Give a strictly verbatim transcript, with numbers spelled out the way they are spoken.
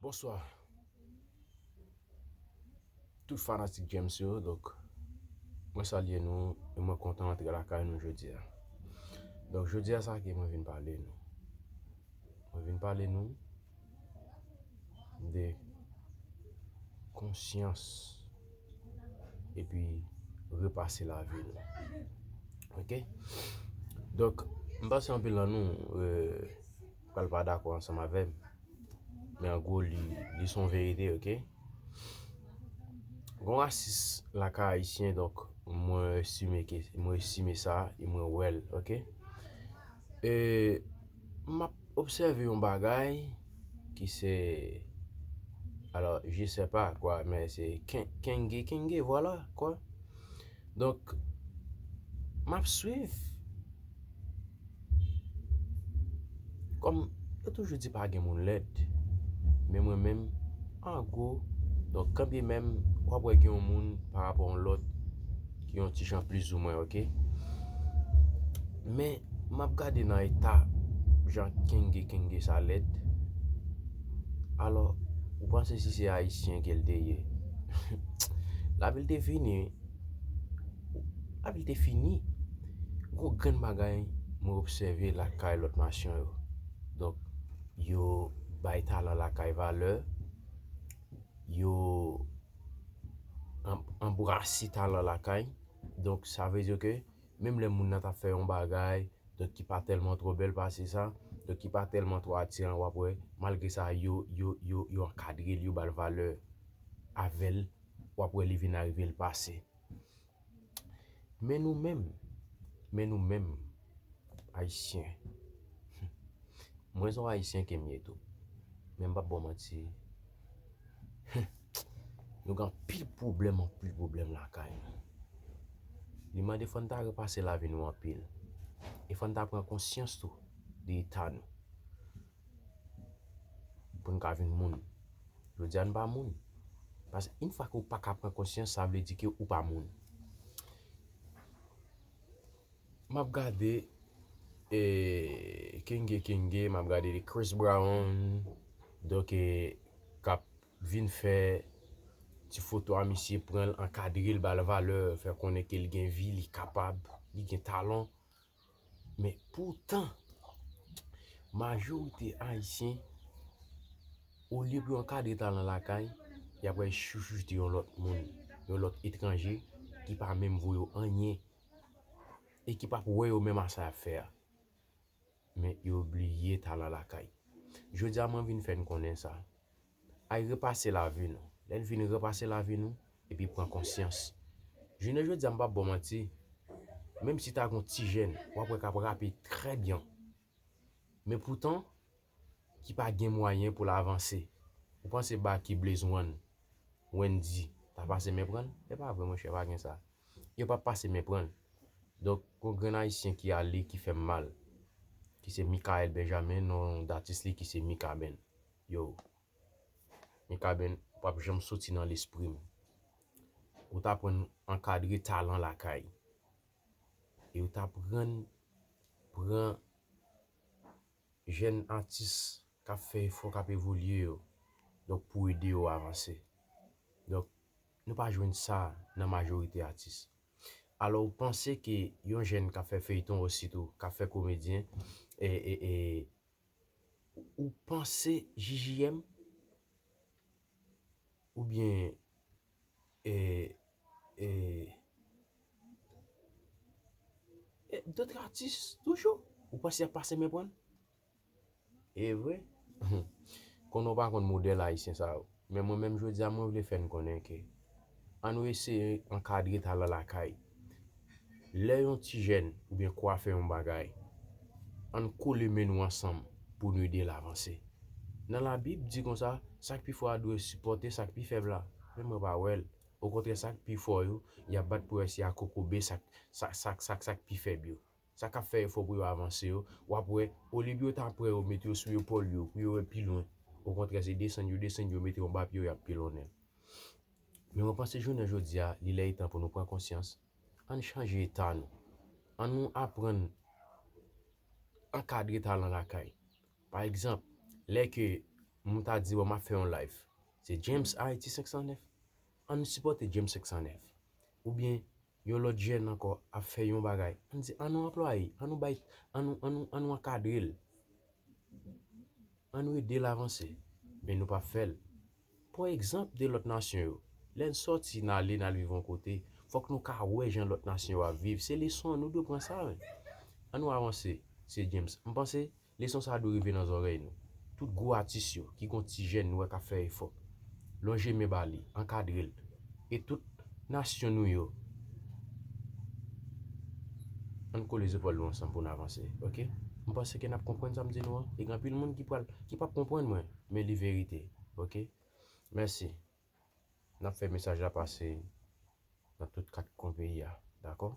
Bonswa. Tout fanatik James yo, donk, mwen salye nou e mwen kontan antre lakay nou jodi a. Donk, jodi a sa ke mwen vin pale nou. Mwen vin pale nou de konsyans epi repase lavi nou. Oke? Donk, m panse anpil nan nou, euh, pral pa dakò ansanm avè m. Men an gwo, li, li se yon verite, oke? Gon rasis lakay Ayisyen, donk, mwen estime ke, mwen estime sa, e mwen wè l, oke? E m ap obsève yon bagay ki se, alò, je sais pas, kwa, men se ken-, kenge, kenge, vwala, kwa. Donk, m ap swiv. Kòm yo toujou di pa gen moun lèd, men mwen menm, an gwo, donk, kanbye menm, w ap wè gen yon moun pa rapò yon lòt ki yon ti jan plizoumwen, oke? Men, m ap gade nan eta jan kenge, kenge sa lèd. Alò, ou panse si se Ayisyen ke l te ye? Lavi l te fini. Lavi l te fini. Gon grenn bagay mwen obsève lakay lòt nasyon yo. Donk, yo bay talan lakay valè. Yo an-, anbrase talan lakay. Donk, sa vle di ke menm lè moun nan t ap fè yon bagay, donk ki pa tèlman twò bèl pase sa, donk ki pa tèlman twò atiran, w ap wè, malgre sa, yo, yo, yo, yo ankadre l, yo ba l valè avè l, w ap wè li vin arive l pase. Men nou menm, men nou menm, Ayisyen, mwen se yon Ayisyen ke m ye tou, men m p ap ba w manti, nou gen anpil pwoblèm, anpil pwoblèm lakay nou. Li mande fò n ta repase lavi nou anpil. E fò n ta pran konsyans tou de eta nou. Pou n ka vin moun. Jodi a, n pa moun. Paske yon fwa ke w pa ka pran konsyans, sa vle di ke ou pa moun. M ap gade, e, kenge, kenge, m ap gade de Chris Brown, donk, e, k ap vin fè ti foto a misye pran l, ankadre l, ba l valè, fè konnen ke l gen vi, li kapab, li gen talan. Men poutan, majorite Ayisyen, olye pou yo ankadre talan lakay, y ap al chouchoute yon lòt moun, yon lòt etranje ki pa menm vo yo anyen e ki p ap wè yo menm a sa y ap fè a. Men yo bliye talan lakay. Jodi a, mwen vin fè n konnen sa. Ay repase lavi nou. Lè n vin repase lavi nou, epi pran konsyans. Jounen jodi a, m p ap ba w manti, menm si ta gon ti jèn, w ap wè k ap rape trè byen. Men poutan, ki pa gen mwayen pou l avanse. Ou panse Baky, Blaze One, Wendyy, ta pase men pran l? E pa vre, monchè, pa gen sa. Yo p ap pase men pran l. Donk, gon grenn Ayisyen ki ale, ki fè m mal, ki se Michael Benjamin, non datis li ki se Mikaben. Yo, Mikaben, w p ap janm soti nan lespri m. Ou t aprann ankadre talan lakay. E ou t aprann pran jèn atis k ap fè efò, k ap evolye yo. Donk, pou ede yo avanse. Donk, nou pa jwenn sa nan majorite atis. Alò, ou panse ke yon jèn k ap fè feyton ositou, k ap fè komedyen, e, e, e, ou panse J J M? Oubyen, e, e, e, dòt atis toujou? Ou panse y ap pase men pran l? E vre. Konnen w pa konn modèl ayisyen sa yo. Men mwen menm jodi a, mwen vle fè n konnen ke ann eseye ankadre talan lakay. Lè yon ti jèn oubyen kwa fè yon bagay, ann kole men nou ansanm pou nou ede l avanse. Nan Labib, di konsa, sa k pi fò a dwe sipòte sa k pi fèb la. Men mwen pa wè l. Okontrè, sa k pi fò yo, y ap bat pou wè si y a kokobe sa k, sa, sa, sa, sa k pi fèb yo. Sa k ap fè efò pou yo avanse yo, w ap wè, olye pou yo ta pran yo, mete yo sou epòl yo, pou yo wè pi lwen. Okontrè, se desann yo desann yo, mete yo anba pye yo, y ap pilonnen. Men mwen panse jounen jodi a, li lè, li tan pou nou pran konsyans. Ann chanje eta nou. Ann nou aprann ankadre talan lakay. Pa egzanp, lè ke m ta di, bon, m ap fè yon live. Se James Haiti senk san nèf. Ann sipòte James senk san nèf. Oubyen, yon lòt jèn ankò ap fè yon bagay. Ann di, ann nou anplwaye, ann nou bay, ann nou, ann nou, ann nou ankadre l. Ann nou ede l avanse. Men nou p ap fè l. Pran egzanp de lòt nasyon yo. Lè n sòti, n ale, n al viv yon kote, fòk nou ka wè jan lòt nasyon yo ap viv. Se leson an, nou dwe pran sa, men. Ann nou avanse, se James. M panse, leson sa a dwe rive nan zòrèy nou. Tout gwo atis yo, ki gon ti jèn nou wè k ap fè efò. Lonje men ba li, ankadre l. E tout nasyon nou yo, ann kole zepòl nou ansanm pou n avanse, oke? M panse ke n ap konprann sa m di nou an. E gen anpil moun ki pral, ki p ap konprann mwen, men li verite, oke? Mèsi. N ap fè mesaj la pase nan tout kat kwen peyi a, dakò?